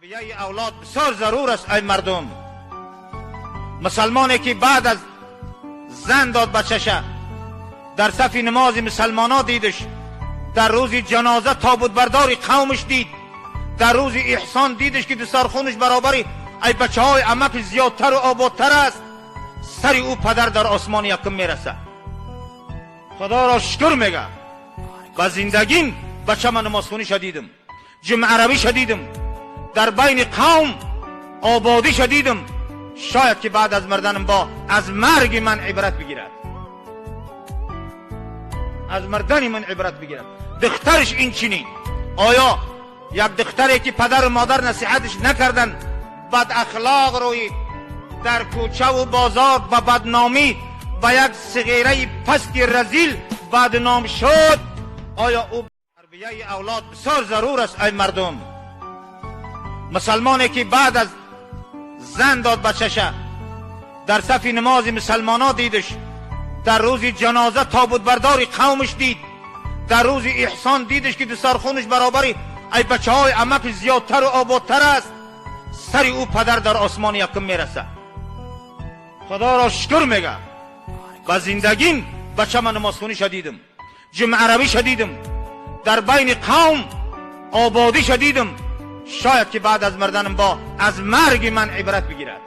Тарбияи авлод бисёр зарур аст, ай мардум. Мусалмоне ки баъд аз зан дод бачаша, дар сафи намози мусалмоно дидаш, дар рӯзи ҷаноза тобутбардори қавмаш дид, дар рӯзи эҳсон дидаш ки дастархонаш баробари ай бачаҳои амакаш зиёдтару ободтар аст, сари ӯ падар дар осмон якум мерасад. Худоро шукр мега. Ба зиндагим бачама намозхониша дидам, ҷумъаравиша дидам, дар байни қавм ободиша дидам. Шояд ки баъд аз мурданам бо аз марги ман ибрат бигирад, аз мурдани ман ибрат бигирад. Духтараш ин чунин. Оё як духтаре ки падару модар насиҳаташ накарданд, бадахлоқ рӯид, дар кӯчаву бозор ба бадномӣ ба як сиғираи пасти разил бадном шуд, оё ӯ? Тарбияи авлод бисёр зарур аст, ай мардум. Мусалмоне ки баъд аз зан дод бачаша, дар сафи намози мусалмоно дидаш, дар рӯзи ҷаноза тобутбардори қавмаш дид, дар рӯзи эҳсон дидаш ки дастархонаш баробари ай бачаҳои амакаш зиёдтару ободтар аст, сари ӯ падар дар осмон якум мерасад. Худоро шукр мега. Ба зиндагим бачама намозхониша дидам, ҷумъаравиша дидам, дар байни қавм ободиша дидам. Шояд ки баъд аз мурданам бо аз марги ман ибрат бигирад,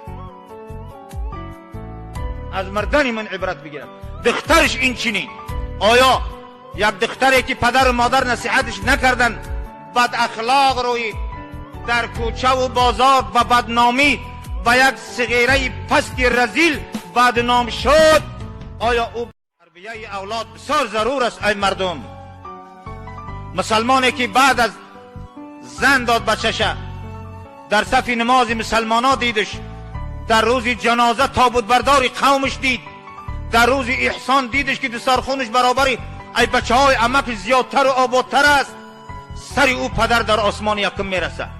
аз мурдани ман ибрат бигирад. Духтараш ин чунин. Оё як духтаре ки падару модар насиҳаташ накарданд, бадахлоқ рӯид, дар кӯчаву бозор ба бадномӣ ба як сиғираи пасти разил бадном шуд, оё ӯ? Тарбияи авлод бисёр зарур аст, ай мардум. Мусалмоне ки баъд аз зан дод бачаша, дар сафи намози мусалмоно дидаш, дар рӯзи ҷаноза тобутбардори қавмаш дид, дар рӯзи эҳсон дидаш ки дастархонаш баробари ай бачаҳои амакаш зиёдтару ободтар аст, сари ӯ падар дар осмон якум мерасад.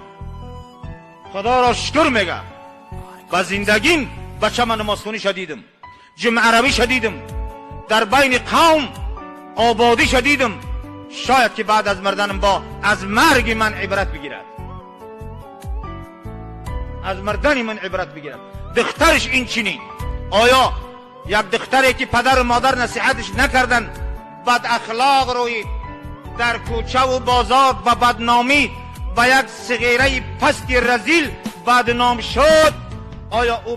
Худоро шукр мега. Ба зиндагим бачама намозхониша дидам, ҷумъаравиша дидам, дар байни қавм ободиша дидам. Шояд ки баъд аз мурданам бо аз марги ман ибрат бигирад, аз мурдани ман ибрат бигирад. Духтараш ин чунин. Оё як духтаре ки падару модар насиҳаташ накарданд, бадахлоқ рӯид, дар кӯчаву бозор ба бадномӣ ба як сиғираи пасти разил бадном шуд, оё ӯ?